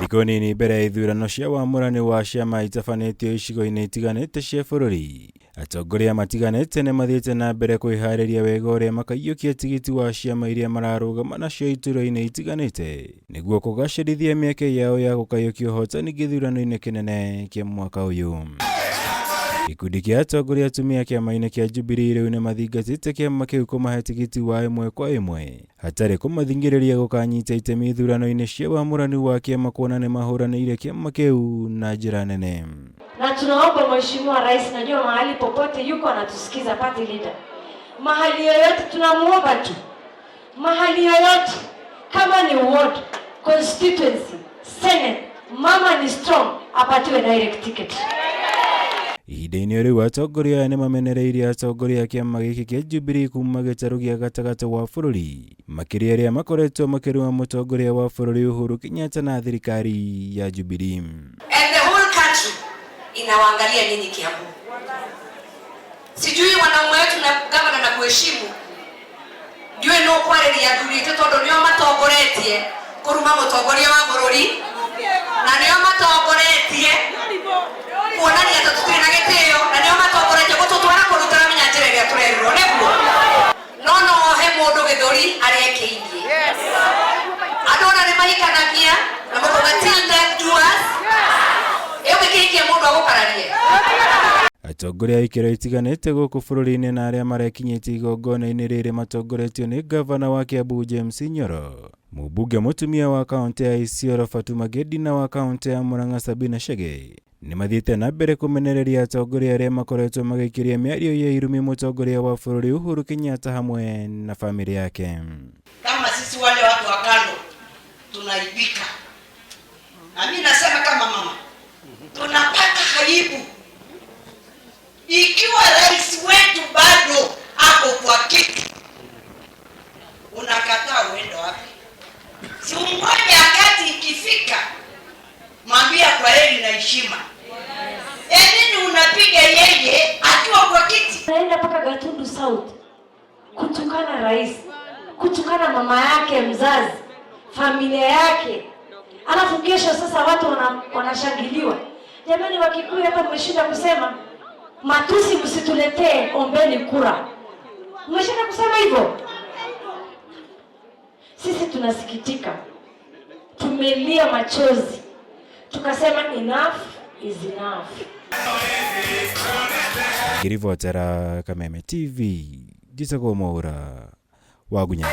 Thikũ nini mbere ya ithurano cia wamũrani wa ciama itabanĩtio icigo-inĩ itiganĩte cia bũrũri, atongoria matiganĩte nĩ mathiĩte na mbere kwĩharĩria wega ũrĩa makaiyũkia tigiti wa ciama iria mararũgama nacio iturwa-inĩ itiganĩte nĩguo kũgacĩrithia mĩeke yao ya gũkaiyũkia ũhotani gĩthurano-inĩ kĩnene kĩa mwaka ũyũ. Gĩkundi kĩa atongoria atumia kĩama-inĩ kĩa Jubilee rĩu nĩ mathingatĩte kĩama kĩu kũmahe tigiti wa ĩmwe kwa ĩmwe hatarĩ kũmathingĩrĩria gũkanyita itemi ithurano-inĩ cia wamũrani wa kĩama kuona nĩ mahũranĩire kĩama kĩu na njĩra nene. Na tunaomba Mheshimiwa Rais, najua mahali popote yuko anatusikiza, party leader, mahali yoyote tunamuomba tu, mahali yoyote, kama ni ward, constituency, senate, mama ni strong, apatiwe direct ticket. Ihinda-inĩ rĩu atongoria aya nĩ mamenereirie atongoria a kĩama gĩkĩ kĩa Jubilee kuma gĩtarũ gĩa gatagatĩ wa bũrũri, makĩria arĩa makoretwo makĩruma mũtongoria wa bũrũri Uhuru Kenyatta na thirikari ya Jubilee. And the whole country inawaangalia nyinyi Kiambu. Sijui wanaume wetu na gavana na kuheshimu ndiũĩ nũ kwarĩria athuri aitũ tondũ nĩo matongoretie kũruma mũtongoria wa bũrũri na nĩo matongoretie kuonania atĩ tũtirĩ na gĩtĩo na nĩo matongoretie gũtũtwara kũndũ tũramenya njĩra ĩrĩa tũrerirwo nĩguo no no ohe mũndũ gĩthũri arĩa ekĩirie. Andũ ona nĩ mahikanagia na mũkauga till death do us. Ĩ ũngĩkĩhikia mũndũ agũkararie? Atongoria a ikĩro itiganĩte gũkũ bũrũri-inĩ na arĩa marekinyĩtie igongona-inĩ rĩrĩ matongoretio nĩ ngavana wa Kiambu James Nyoro, mũmbunge mũtumia wa kaũntĩ ya Isiolo Fatuma Gedi na wa kaũntĩ ya Murang'a Sabina Chege nĩ mathiĩte na mbere kũmenereria atongoria arĩa makoretwo magĩikĩria mĩario ya irumi mũtongoria wa bũrũri Uhuru Kenyatta hamwe na famĩlĩ yake. Kama sisi wale watu wa kando tunaibika, na mimi nasema kama mama, tunapata aibu ikiwa rais wetu bado ako kwa kiti, unakataa uende wapi? Si ungoje wakati ikifika, mwambia kwa heri na heshima. E, nini unapiga yeye akiwa kwa kiti? Naenda mpaka Gatundu South kutukana rais, kutukana mama yake mzazi, familia yake, alafu kesho sasa watu wanashangiliwa. Jamani, Wakikuyu hata mmeshinda kusema matusi msituletee, ombeni kura. Mmeshinda kusema hivyo. Sisi tunasikitika, tumelia machozi, tukasema enough is enough. Ngĩribotera Kameme TV, njĩtagwo Mwaũra wa Gunya.